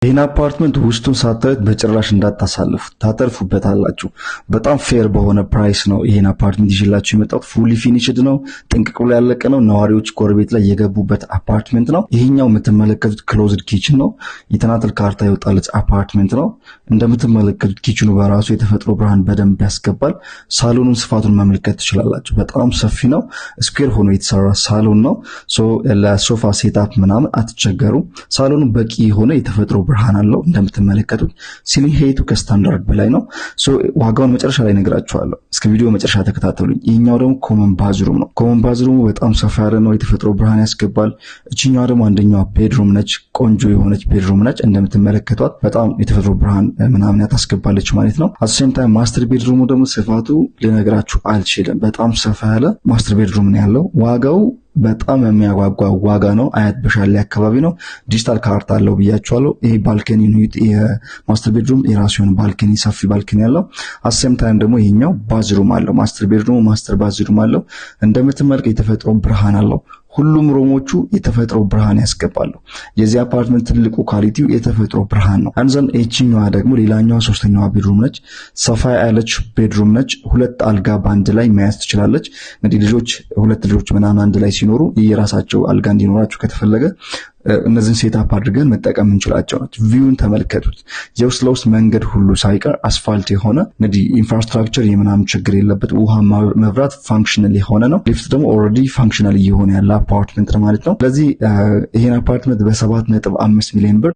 ይህን አፓርትመንት ውስጡን ሳታዩት በጭራሽ እንዳታሳልፉት፣ ታተርፉበታላችሁ። በጣም fair በሆነ price ነው ይህን አፓርትመንት ይዤላችሁ የመጣሁት። Fully finished ነው፣ ጥንቅቅ ብሎ ያለቀ ነው። ነዋሪዎች ጎረቤት ላይ የገቡበት አፓርትመንት ነው። ይሄኛው የምትመለከቱት closed kitchen ነው። የተናጠል ካርታ የወጣለት አፓርትመንት ነው። እንደምትመለከቱት kitchen ኑ በራሱ የተፈጥሮ ብርሃን በደንብ ያስገባል። ሳሎኑን ስፋቱን መመልከት ትችላላችሁ። በጣም ሰፊ ነው። Square ሆኖ የተሰራ ሳሎን ነው። ለሶፋ setup ምናምን አትቸገሩ። ሳሎኑ በቂ የሆነ የተፈጥሮ ብርሃን አለው። እንደምትመለከቱት ceiling height ኡ ከ standard በላይ ነው። ዋጋውን መጨረሻ ላይ እነግራችኋለሁ። እስከ ቪዲዮ መጨረሻ ተከታተሉኝ። ይህኛው ደግሞ common bathroom ነው። Common bathroom ኡ በጣም ሰፋ ያለ ነው። የተፈጥሮ ብርሃን ያስገባል። እችኛዋ ደግሞ አንደኛዋ bedroom ነች። ቆንጆ የሆነች bedroom ነች። እንደምትመለከቷት በጣም የተፈጥሮ ብርሃን ምናምን ታስገባለች ማለት ነው። At same time master bedroom ኡ ደግሞ ስፋቱ ልነግራችሁ አልችልም። በጣም ሰፋ ያለ master bedroom ነው ያለው። ዋጋው በጣም የሚያጓጓ ዋጋ ነው። አያት በሻሌ አካባቢ ነው። ዲጂታል ካርታ አለው ብያችኋለሁ። ይሄ balcony ነው። የ master bedroom የራሱ የሆነ balcony፣ ሰፊ balcony አለው። At same time ደግሞ ይሄኛው bathroom አለው። Master bedroom ኡ master bathroom አለው። እንደምትመለከቱት የተፈጥሮ ብርሃን አለው። ሁሉም room ኦቹ የተፈጥሮ ብርሃን ያስገባሉ። የዚህ አፓርትመንት ትልቁ quality ው የተፈጥሮ ብርሃን ነው። And then ይችኛዋ ደግሞ ሌላኛዋ ሶስተኛዋ bedroom ነች። ሰፋ ያለች bedroom ነች። ሁለት አልጋ በአንድ ላይ መያዝ ትችላለች። እንግዲህ ልጆች፣ ሁለት ልጆች ምናምን አንድ ላይ ሲኖሩ የራሳቸው አልጋ እንዲኖራቸው ከተፈለገ እነዚህን setup አድርገን መጠቀም እንችላቸው ናቸው። View ን ተመልከቱት። የውስጥ ለውስጥ መንገድ ሁሉ ሳይቀር አስፋልት የሆነ፣ እንግዲህ infrastructure የምናምን ችግር የለበት። ውሃ፣ መብራት functional የሆነ ነው። ሊፍት ደግሞ already functional እየሆነ ያለ አፓርትመንት ነው ማለት ነው። ስለዚህ ይሄን አፓርትመንት በ7.5 ሚሊዮን ብር